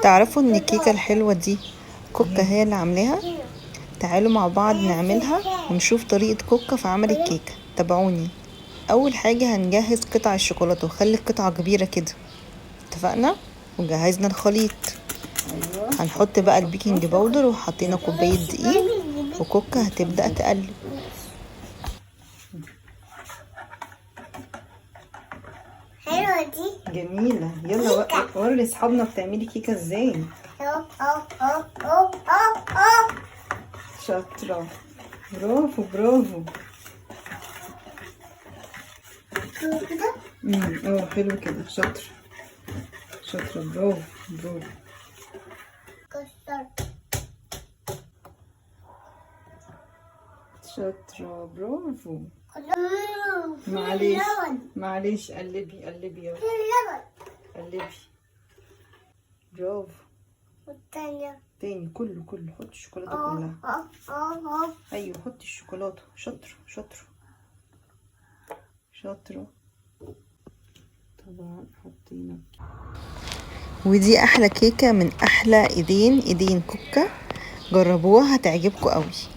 تعرفوا ان الكيكة الحلوة دي كوكا هي اللي عاملاها؟ تعالوا مع بعض نعملها ونشوف طريقة كوكا في عمل الكيكة. تابعوني. اول حاجة هنجهز قطع الشوكولاتة، وخلي القطعة كبيرة كده، اتفقنا؟ وجهزنا الخليط. هنحط بقى ال baking powder، وحطينا كوباية دقيق، وكوكا هتبدأ تقلب. حلوة دي، جميلة. يلا وري اصحابنا بتعملي كيكة ازاي. شاطرة، برافو برافو. كده؟ حلو كده، شاطرة شاطرة، برافو برافو. كسرت. شاطرة، برافو. معلش معلش، قلبي قلبي يلا، قلبي، برافو. والتانية تاني، كله كله، حطي الشوكولاتة كلها. ايوه حطي الشوكولاتة. شاطرة شاطرة شاطرة. طبعا حطينا. ودي احلى كيكة من احلى ايدين، ايدين كوكا. جربوها هتعجبكم قوي.